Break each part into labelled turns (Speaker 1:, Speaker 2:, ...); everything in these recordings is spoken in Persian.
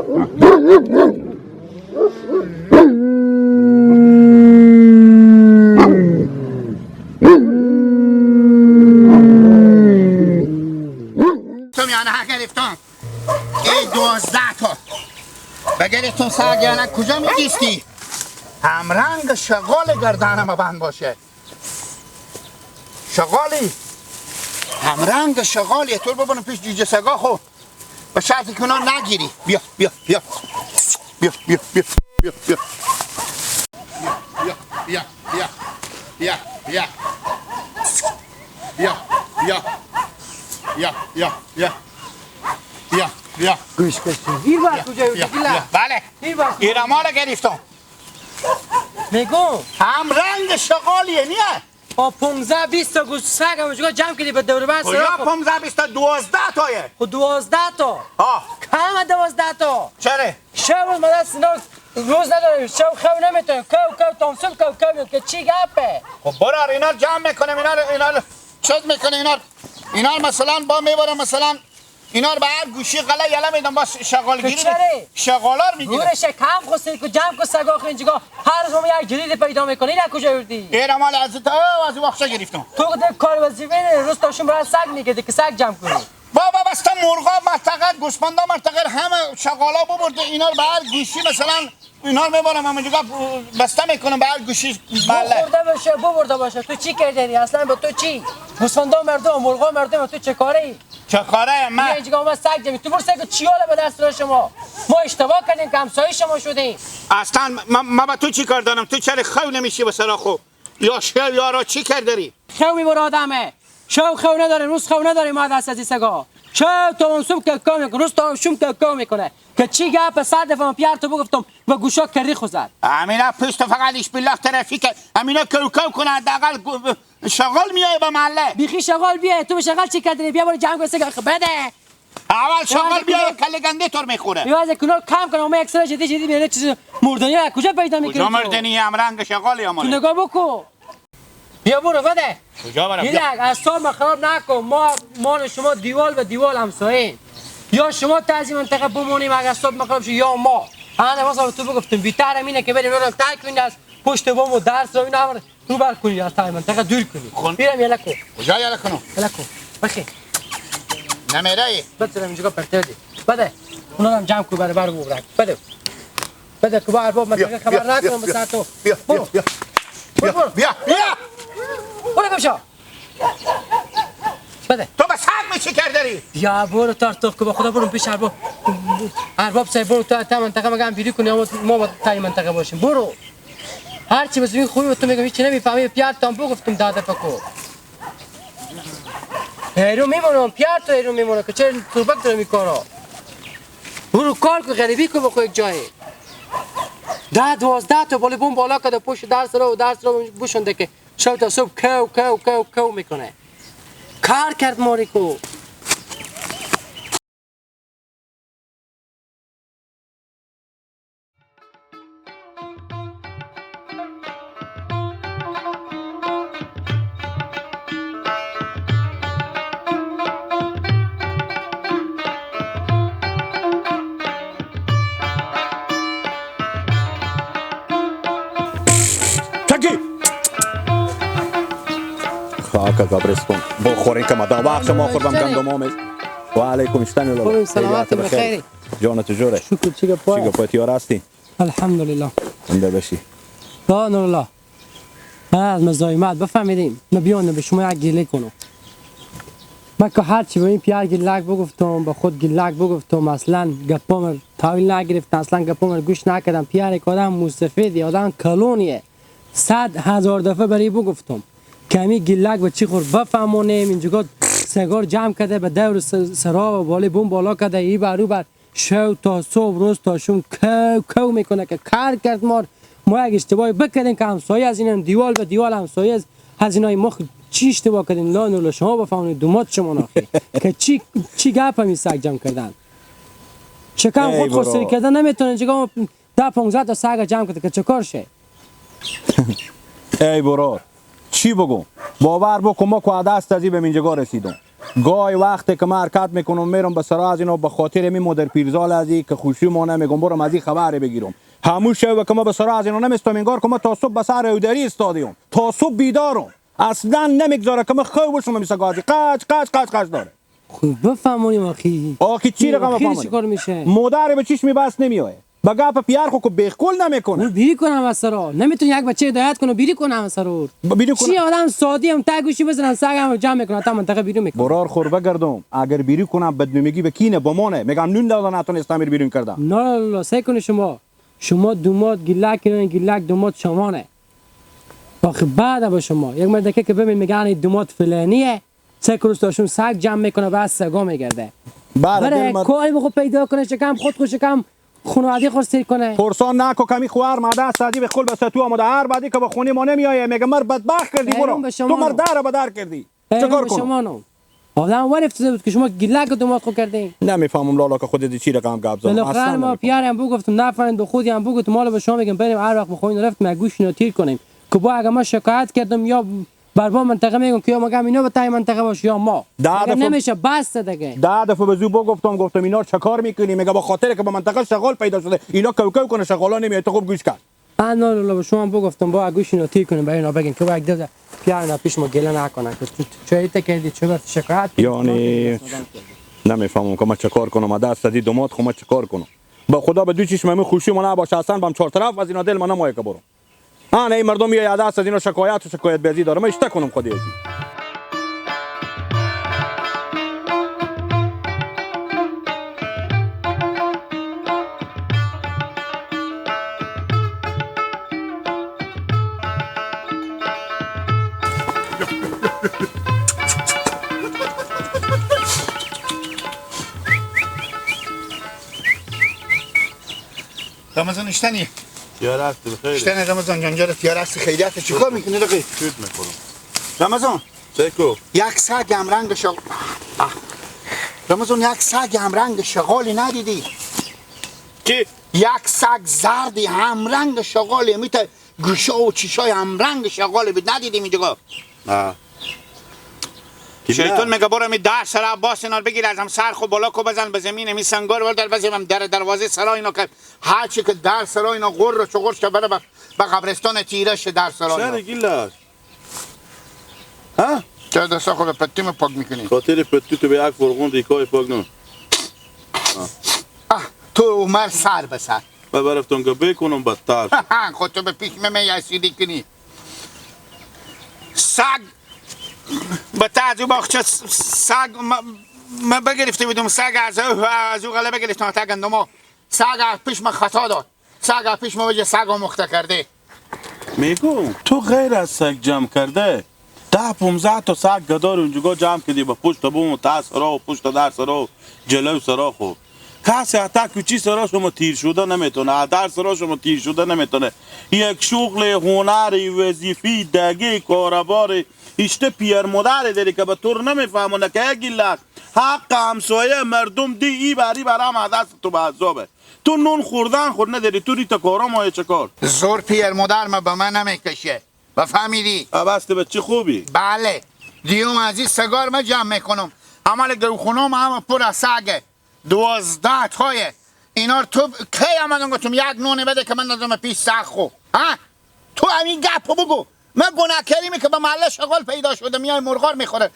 Speaker 1: تو میانه گرفتم ای 12 تا بگرفتم سگ یعنی کجا میگیستی؟ همرنگ شغال گردنم بند باشه شغالی همرنگ شغالی تو ببرم پیش جوجه سگا. خب به شرطی که اونا نگیری. بیا بیا بیا بیا بیا بیا بیا بیا بیا بیا بیا بیا بیا بیا بیا بیا بیا بیا بیا
Speaker 2: گوش کش این بار کجا بودی؟
Speaker 1: بله ایرمال گرفتم
Speaker 2: میگم
Speaker 1: هم رنگ شغالیه نیه
Speaker 2: با 15 20 تا گوش سگ همونجا جمع کردی به دور بر
Speaker 1: کجا 15 20 تا 12 تایه.
Speaker 2: خب 12 تا
Speaker 1: ها
Speaker 2: کم 12 تا
Speaker 1: چرا؟
Speaker 2: شب ما دست اینا روز نداریم شب خو نمیتونیم کو کو تامسل کو کو که چی گپه.
Speaker 1: خب برو اینا جمع میکنم اینا رو چیز میکنه اینا مثلا با میبرم مثلا اینا رو به هر گوشی قله یله میدم با شغالگیری شغالار میگیره.
Speaker 2: گورش کم خسته کو جمع کو سگا خو اینجا هر روز یک جدید پیدا میکنه. اینا کجا بردی؟
Speaker 1: اینا مال از تو از وقت گرفتم.
Speaker 2: تو که کار وظیفه نه روز تاشون برای سگ میگیری که سگ جمع کنی.
Speaker 1: بابا بس تا مرغا مرتقد گوسفندا مرتقد همه شغالا ببرده اینا رو به هر گوشی مثلا اینا رو میبرم همونجا بسته میکنم به هر گوشی بله
Speaker 2: خورده باشه ببرده باشه. تو چی کردی اصلا؟ با تو چی؟ گوسفندا مردم مرغا مردم تو چه کاری؟
Speaker 1: چه کاره من؟
Speaker 2: اینجا ما سگ جمع تو برو سگ چیاله به دست شما. ما اشتباه کردیم که همسایه شما شدیم.
Speaker 1: اصلا ما با تو چی کار دارم؟ تو چرا خو نمیشی به سرا خو یا شو یارا چی کردی؟
Speaker 2: خو میبره آدمه. شو خو نداره روز خو نداره ما دست از این سگا. شو تا صبح که کام میکنه روز تا شوم که کام میکنه که چی گپ صد دفعه من پیار تو بگفتم و گوشا کری خو زد.
Speaker 1: امینا پشت فقط ایش بالله ترافیک امینا کو کنه حداقل شغال میای به محله.
Speaker 2: بیخی شغال بیای تو به شغال چی کردی؟ بیا برو جمع کن سگ بده.
Speaker 1: اول شغال بیای کله گنده تور میخوره.
Speaker 2: بیا از کنار کم کنم ما اکسل جدی جدی میاره چیز مردنی از کجا پیدا میکنی؟
Speaker 1: کجا مردنی؟ هم رنگ شغالی
Speaker 2: تو نگاه بکن. بیا برو بده.
Speaker 1: کجا برم؟
Speaker 2: یه اعصاب خراب نکن. ما شما دیوال به دیوال همسایه‌ایم. یا شما تا از این منطقه بمونیم اگه اعصاب خراب شه یا ما. انا مثلا تو بگفتم بیتر اینه که بریم رو تای کنیم از پشت بام و درس رو اینا رو بر کنی از تای منطقه دور کنی. میرم یلا کو.
Speaker 1: کجا یلا کنم؟
Speaker 2: یلا کو. بخی.
Speaker 1: نمیری؟
Speaker 2: بذارم اینجا پرته دی. بده. اونا هم جمع کو بر بر ببرک. بده. بده که با ارباب منطقه خبر نکنم به تو.
Speaker 1: بیا بیا بیا. بیا بیا.
Speaker 2: برو گمشو. بده.
Speaker 1: تو به سگ میچی کردی؟
Speaker 2: یا برو تارتوخ که با خدا برو پیش ارباب. ارباب صاحب برو تا منطقه مگم بیری کنی ما با تای منطقه باشیم. برو. هر چی بزنی خوبی تو میگم هیچ نمیفهمی. پیار تام بگفتم داده پکو. هیرو میمونم پیار تو هیرو میمونه که چرا تربک داره میکارا. برو کار کو غریبی کو بخو یک جایی. 10 12 تا بالا بوم بالا کده پشت درس رو و درس رو بوشونده که شب تا صبح کو کو کو کو میکنه. کار کرد ماری کو.
Speaker 3: خاک قبرستون بخورین که مدام بخش ما خوردم گندم آمیز. و علیکم السلام.
Speaker 2: سلامت بخیر.
Speaker 3: جانت جوره؟
Speaker 2: شکر. چی گپای؟
Speaker 3: چی گپای تیار هستی؟
Speaker 2: الحمدلله.
Speaker 3: زنده باشی.
Speaker 2: لا نورالله. از مزاحمت بفهمیدیم. من بیان به شما یک گله کنم. من که هرچی به این پیار گلک بگفتم به خود گلک بگفتم اصلا گپام تاویل نگرفتم اصلا گپام گوش نکردم. پیار یک آدم موسفیدی آدم کلونیه. 100,000 دفعه برای بگفتم کمی گلک به چی خور بفهمونیم. اینجا سگار جمع کرده به دور سرا و بالای بوم بالا کرده ای بر او بر شو تا صبح روز تا شوم کو کو میکنه که کار کرد مار. ما یک اشتباهی بکردیم که همسایه از این دیوال به دیوال همسایه از اینای ما چی اشتباه کردیم؟ لا نور شما بفهمونید دومات شما ناخی که چی چی گپ همی سگ جمع کردن. شکم خود خسری کردن نمیتونه. اینجا 10 15 تا سگ جمع کرده که چه کار شه؟
Speaker 3: ای برار چی بگم؟ باور بکن ما که دست از این به اینجا رسیدم. گاهی وقتی که من حرکت میکنم میرم به سرا از اینا به خاطر می مادر پیرزال از که خوشی مانه میگم برم از این خبر بگیرم. همون شب که ما به سرا از اینا نمیستم انگار که ما تا صبح به سر اودری استادیم، تا صبح بیدارم، اصلا نمیگذاره که من خوب بشم. میسه گازی قاچ قاچ قاچ قاچ داره.
Speaker 2: خوب بفهمونیم آخی.
Speaker 3: آخی چی رقم بفهمونیم؟
Speaker 2: چیکار میشه؟
Speaker 3: مادر به چشمی بس نمیایه. با گپ پیار خو که بیخکل نمیکنه.
Speaker 2: بیری کنم از سرا. نمیتونی یک بچه هدایت کنه بیری کنم از سرا.
Speaker 3: بیری کنم.
Speaker 2: چی آدم سادی هم تا گوشی بزنن سگم جمع میکنه تا منطقه بیرون میکنه.
Speaker 3: برار خور بگردم اگر بیری کنم بدنمیگی به کینه بمونه. میگم نون دادن نتونستم بیرون کردم.
Speaker 2: نه نه سعی کنی شما دومات گیلک کنین گیلک دومات شمانه. آخه بعد با شما یک مردکه که ببین میگن دومات فلانیه سه کروس داشون سگ جمع میکنه و از سگا میگرده.
Speaker 3: بعد
Speaker 2: کاری بخو پیدا کنه شکم خود خو شکم خانواده خود سیر کنه.
Speaker 3: پرسان نکو کمی خوار ماده سادی به خل بس تو آمده هر بعدی که به خونه ما نمیایه میگه مر بدبخت کردی برو تو مر در به در کردی. چیکار کنم؟
Speaker 2: آدم ور افتاده بود که شما گیلک دومات خو کردین.
Speaker 3: نمیفهمم لالا که خودت چی رقم گپ زدم.
Speaker 2: بالاخره ما پیارم بو گفتم نفهمید به خودی هم بو گفتم مال به شما میگم بریم هر وقت بخواین رفت ما گوش اینا تیر کنیم که با اگه ما شکایت کردم یا بربا منطقه میگم که یا مگم اینا به تای منطقه باشه یا ما نمیشه بس دیگه.
Speaker 3: ده دفعه به زو گفتم گفتم اینا چکار میکنی؟ میگه با خاطر که به منطقه شغال پیدا شده اینا کوکو کنه شغالا نمیاد. تو خوب گوش کن.
Speaker 2: انا لالا به شما بگفتم با گوش اینا تیر کنیم برای اینا بگین که با یک دفعه پیار اینا پیش ما گله نکنن که تو چه کردی چه شکایت.
Speaker 3: یعنی نمیفهمم که ما چکار کنم. دست دی دومات خو ما چکار کنم؟ با خدا به دو چشم خوشی ما نباشه اصلا بم چهار طرف از اینا دل ما نمایه که برو. آن ای مردم یه دست از اینا شکایت و شکایت بیزی دارم. اشته کنم خودی ازی.
Speaker 1: رمضان اشتنی
Speaker 4: یارست بخیر.
Speaker 1: اشتنی رمضان جان جارت یارست خیریت چیکار میکنی رقی؟
Speaker 4: شوت میکنم.
Speaker 1: رمضان
Speaker 4: چیکو؟
Speaker 1: یک سگ هم رنگ شغ رمضان یک سگ هم رنگ شغالی ندیدی؟
Speaker 4: کی؟
Speaker 1: یک سگ زردی هم رنگ شغالی میته گوشه و چشای هم رنگ شغالی بود ندیدی میگه؟
Speaker 4: نه.
Speaker 1: شیطان میگه برو می ده سر عباس اینا بگیر ازم سر خو بالا کو بزن به زمین می سنگار بردار بزنم در دروازه سرای اینا که هر چی که در سرای اینا غر و چغر شه بره به قبرستان تیره شه در سرای اینا.
Speaker 4: چرا گیلاش؟ ها؟
Speaker 1: چرا دستا خود پتی می پاک میکنی؟
Speaker 4: خاطر پتی تو به یک فرغون ریکای پاک نو.
Speaker 1: تو عمر سر به سر.
Speaker 4: ببرفتون که بکنم بدتر.
Speaker 1: خود تو به پیش می یسیدی کنی. سگ به تعجب باغچه سگ ما بگرفته بودم سگ از او غله بگرفتم تا گندما سگ از پیش ما خطا داد سگ از پیش ما وجه سگ مخته کرده.
Speaker 4: میگم تو غیر از سگ جمع کرده 10-15 تا سگ گدار اونجا جمع کردی با پشت بوم و تا سرا و پشت در سرا و جلو سرا. خو کسی حتی کوچی سرا شما تیر شده نمیتونه، در سرا شما تیر شده نمیتونه. یک شغل هنری وظیفی دگی کاربار اشته پیر مادر داری که به طور نمیفهمونه که یک گیلک حق همسایه مردم دی ای بری برام دست تو به عذابه. تو نون خوردن خود نداری تو ریتا کارا مایه چه کار؟
Speaker 1: زور پیر مادر ما به من نمیکشه بفهمیدی؟
Speaker 4: بسته به چه خوبی؟
Speaker 1: بله دیوم از این سگار ما جمع میکنم عمل گروخونم هم پر از سگه 12 تایه اینا تو کی آمدم گفتم یک نونه بده که من نظرم پیش سگ خو ها؟ تو همین گپو بگو. من گناه کریمی که به محله شغال پیدا شده میای مرغار میخوره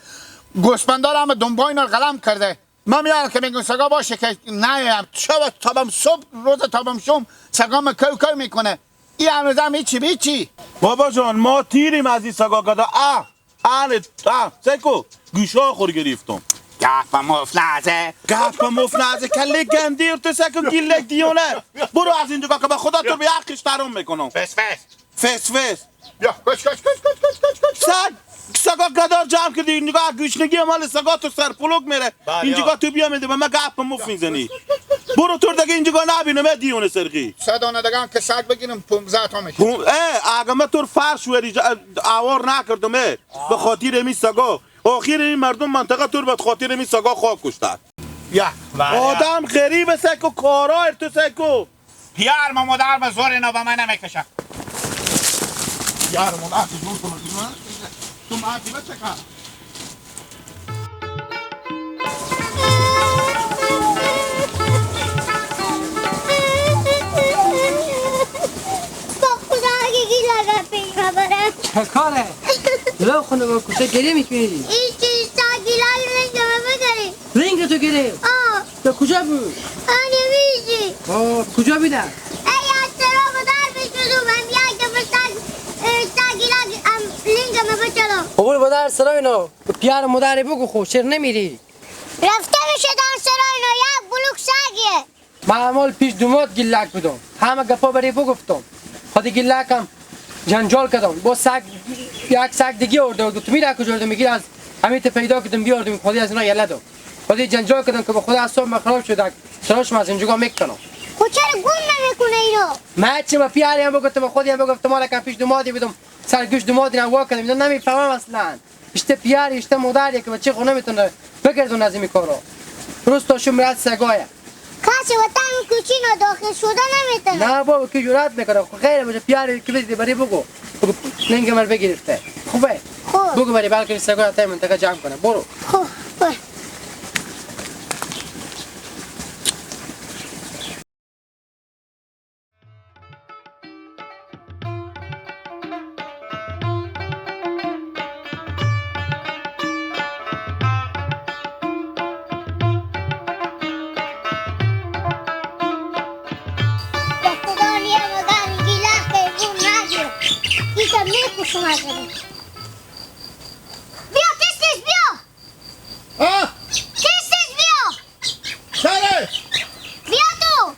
Speaker 1: گوسفندار هم دنبا اینا قلم کرده. من میارم که میگم سگا باشه که نه شب تابم صبح روز تابم شم سگام کو کو میکنه. این هنوز هم هیچی بیچی.
Speaker 4: بابا جان ما تیریم از این سگا گدا اه اه سکو گوشا خور گرفتم.
Speaker 1: گپ مفنازه
Speaker 4: گپ مفنازه کله گندیر تو سکو گیلک دیونه برو از اینجا که به خدا تو به حقش ترم میکنم.
Speaker 1: فس فس
Speaker 4: فس فس
Speaker 1: بیا کش کش کش کش کش کش
Speaker 4: سگ سگا گدار جمع کردی اینجا گوشنگی مال سگا تو سرپلوک میره اینجا تو بیا میده به من گپ مف میزنی برو تو دیگه اینجا نبینم دیونه سرخی
Speaker 1: صد دانه دیگه که سگ بگیرم 15 تا میشه.
Speaker 4: اگه من تو فرش وری آوار نکردم به خاطر می سگا آخر این مردم منطقه تو به خاطر می سگا خاک کشتن.
Speaker 1: یا
Speaker 4: آدم غریب سکو کارا تو سکو
Speaker 1: پیار ما مادر به زور اینا به من نمیکشه. یار مادر تو تو مادر بچه.
Speaker 2: چه کاره؟ لو خونه با کوچه گریه میکنی؟
Speaker 5: این چیز سگیلال رنگ ما بگیری.
Speaker 2: رنگ تو گریه؟
Speaker 5: آه.
Speaker 2: تو کجا بود؟
Speaker 5: آنی میشی.
Speaker 2: آه کجا بودم؟
Speaker 5: ای از سرا بدر میشدم هم یک دفعه سگیلال لنگ ما بچلم.
Speaker 2: برو بدر سرا اینو پیار مادر بگو خو چرا نمیری؟
Speaker 5: رفته میشه در سرا اینو یک بلوک سگیه.
Speaker 2: من پیش دومات گیلک بودم همه گپا بری بگفتم خود گیلکم جنجال کردم با سگ یک سگ دیگه آورده گفتم میره کجا آوردم میگه از همین پیدا کردم بیاوردم خودی از اینا یله دادم خودی جنجال کردم که به خود اعصاب من خراب شد سراش من از اینجا میکنم.
Speaker 5: خب چرا گم نمیکنه اینو؟
Speaker 2: من چه با پیاری هم بگفتم خودی هم بگفتم مال کم پیش دومادی بودم سرگوش دومادی رو وا کردم اینا نمیفهمم اصلا اشته پیاری اشته مادری که بچه خو نمیتونه بگردون از این کارا روز تا شو مرد سگایه
Speaker 5: کسی وطن کوچینو داخل شده نمیتونه.
Speaker 2: نه بابا کی جرأت میکنه خب خیر باشه پیاری که بدی بری بگو بگو لنگ من بگرفته خوبه
Speaker 5: خوب
Speaker 2: بگو بری بلکه سگا تا منطقه جمع کنه برو.
Speaker 5: خوب بیا تیز بیا.
Speaker 1: آه
Speaker 5: تیز بیا.
Speaker 1: چرا؟
Speaker 5: بیا تو.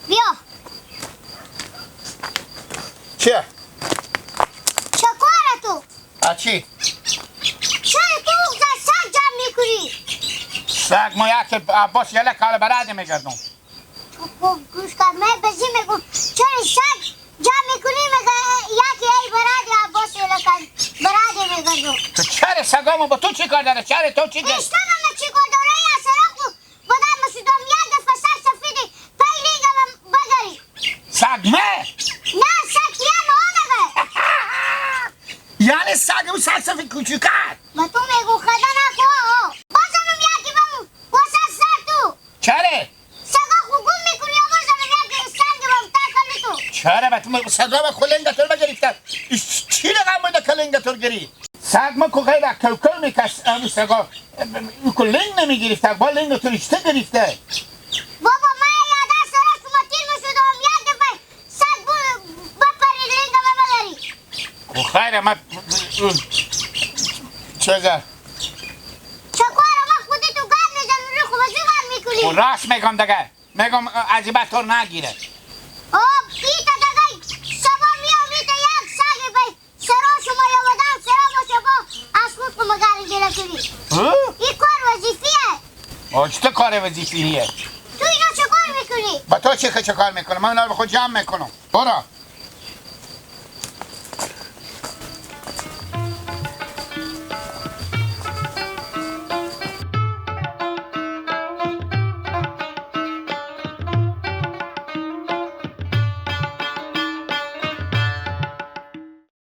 Speaker 5: بیا.
Speaker 1: چیه؟
Speaker 5: چه کاره تو؟
Speaker 1: چی؟
Speaker 5: چرا تو سگ جمع میکنی؟
Speaker 1: سگ ما یک عباس یله کاله برده میگردم.
Speaker 5: خب گوش کن من بزی میگم چرا سگ جمع میکنی میگه یکی ای برادی عباس یله کن برادی میگردم.
Speaker 1: تو چرا سگامو با تو چی کار داره؟ چرا تو چی داره؟
Speaker 5: اشتم من چی کار داره؟ یا سراغ بدم مسودم یک دفعه سگ سفیدی پیلینگم بگری.
Speaker 1: سگ مه؟
Speaker 5: نه سگ یه مادمه.
Speaker 1: یعنی سگ اون سگ سفید کوچیکه؟
Speaker 5: با تو میگو خدا نکن بازم یکی بمون واسه سر تو.
Speaker 1: چرا؟ چرا با تو سگا با کلنگ تو بگرفته چی رقم بوده کلنگ تو گیری؟ سگ ما که غیر کوکو میکش اون سگا کلنگ نمیگرفته با لنگ تو رشته گرفته.
Speaker 5: بابا من یاده سرا شما تیر میشدم یک دفعه سگ بپری لنگ ما بگری.
Speaker 1: خب خیره من چیزه
Speaker 5: چه کاره من خودی تو گرد میزنم رو خوب زیبر میکنی.
Speaker 1: راست میگم دیگه میگم عجیبه تو نگیره.
Speaker 5: آه بیتا دیگه سبا میام بیتا یک سگ بی سرا شما یادم سرا باشه با از خود کو مگر گیره کنی. این کار وظیفیه.
Speaker 1: آه چه کار وظیفیه؟
Speaker 5: تو اینا چه کار میکنی؟
Speaker 1: با تو چه کار میکنم؟ من اینا رو به خود جمع میکنم. برو.